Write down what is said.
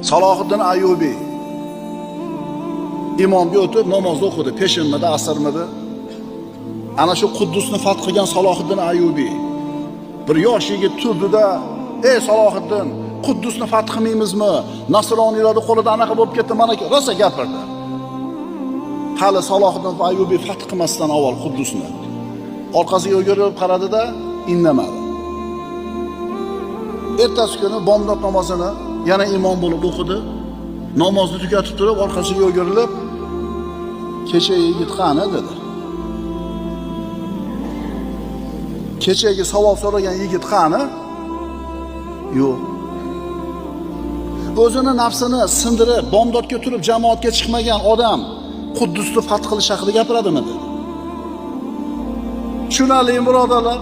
Salohiddin Ayyubiy imomga o'tib namozni o'qidi, peshinmidi, asrmidi? Ana shu Quddusni fath qilgan Salohiddin Ayyubiy bir yosh yigit turdi-da, "Ey Salohiddin, Quddusni fath qilmaymizmi? Nasroniylarning qo'lida anaqa bo'lib ketdi, mana rosa gapirdi." Hali Salohiddin Ayyubiy fath qilmasdan avval Quddusni orqasiga o'girilib qaradi-da, indamadi. Ertasi kuni bomdod namozini yana imom bo'lib o'qidi. Namozni tugatib turib orqasiga o'girilib, "Kecha yigit qani?" dedi. Kechagi savol so'ragan yigit qani? Yo'q. O'zini nafsini sindirib, bomdodga turib jamoatga chiqmagan odam Quddusni fath qilish haqida gapiradimi dedi. Tushunarlimi birodarlar?